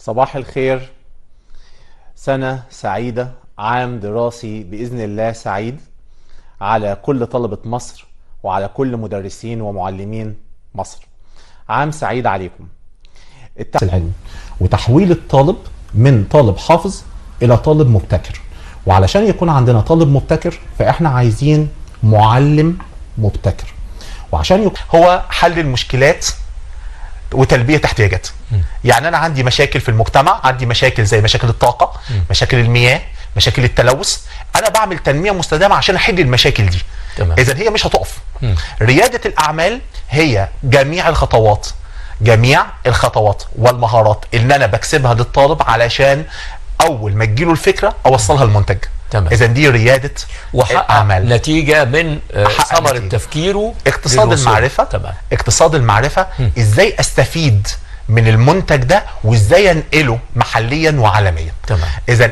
صباح الخير. سنة سعيدة، عام دراسي بإذن الله سعيد على كل طلبة مصر وعلى كل مدرسين ومعلمين مصر. عام سعيد عليكم. العلم وتحويل الطالب من طالب حافظ إلى طالب مبتكر، وعلشان يكون عندنا طالب مبتكر فإحنا عايزين معلم مبتكر، وعشان يكون هو حل المشكلات وتلبية احتياجات. يعني أنا عندي مشاكل في المجتمع، عندي مشاكل زي مشاكل الطاقة، مشاكل المياه، مشاكل التلوث. أنا بعمل تنمية مستدامة عشان أحل المشاكل دي. إذا هي مش هتقف. ريادة الأعمال هي جميع الخطوات، جميع الخطوات والمهارات اللي أنا بكسبها للطالب علشان أول ما تجيله الفكرة أوصلها المنتج. إذا دي ريادة الأعمال، نتيجة من ثمرة تفكيره. اقتصاد المعرفة. تمام. اقتصاد المعرفة، إزاي أستفيد من المنتج ده وإزاي أنقله محليا وعالميا. تمام. إذا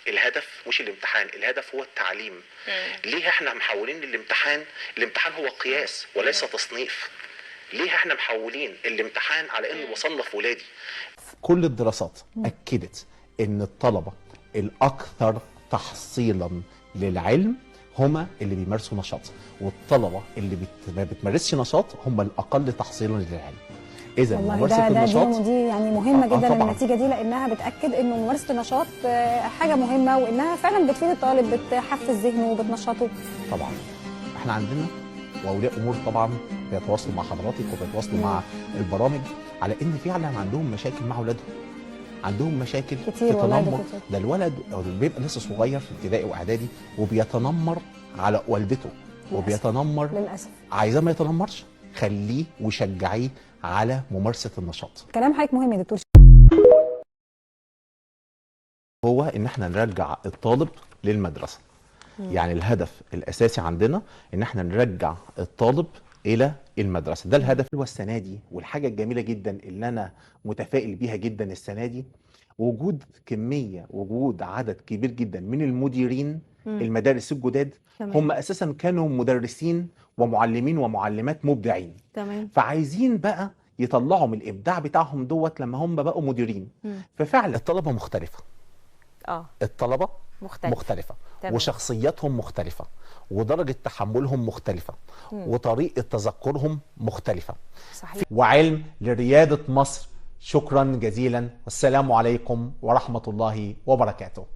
الهدف مش الامتحان، الهدف هو التعليم. ليه احنا محولين الامتحان؟ الامتحان هو قياس وليس تصنيف. ليه احنا محولين الامتحان على انه بصنف ولادي؟ كل الدراسات اكدت ان الطلبة الاكثر تحصيلا للعلم هما اللي بيمارسوا نشاط، والطلبة اللي ما بتمارسش نشاط هما الاقل تحصيلا للعلم. اذا ممارسة النشاط دي يعني مهمة جدا. النتيجة دي لانها بتاكد انه ممارسة النشاط حاجة مهمة، وانها فعلا بتفيد الطالب، بتحفز ذهنه وبتنشطه. طبعا احنا عندنا واولياء امور طبعا بيتواصلوا مع حضراتك وبيتواصلوا مع البرامج على ان فعلا عندهم مشاكل مع اولادهم، عندهم مشاكل في تنمر. ده الولد بيبقى لسه صغير في ابتدائي واعدادي وبيتنمر على والدته وبيتنمر. للاسف عايزاه ما يتنمرش، خليه وشجعيه على ممارسة النشاط. كلام حضرتك مهم يا دكتور. هو ان احنا نرجع الطالب للمدرسة. يعني الهدف الاساسي عندنا ان احنا نرجع الطالب الى المدرسة، ده الهدف. والسنة دي والحاجة الجميلة جدا اللي انا متفائل بيها جدا السنة دي، وجود كمية، وجود عدد كبير جدا من المديرين المدارس الجداد. هم اساسا كانوا مدرسين ومعلمين ومعلمات مبدعين. تمام. فعايزين بقى يطلعوا من الابداع بتاعهم دوت لما هم بقوا مديرين. ففعلا الطلبة مختلفة. الطلبة مختلفة. تمام. وشخصياتهم مختلفة، ودرجة تحملهم مختلفة، وطريقة تذكرهم مختلفة. صحيح. وعلم لريادة مصر. شكرا جزيلا، والسلام عليكم ورحمة الله وبركاته.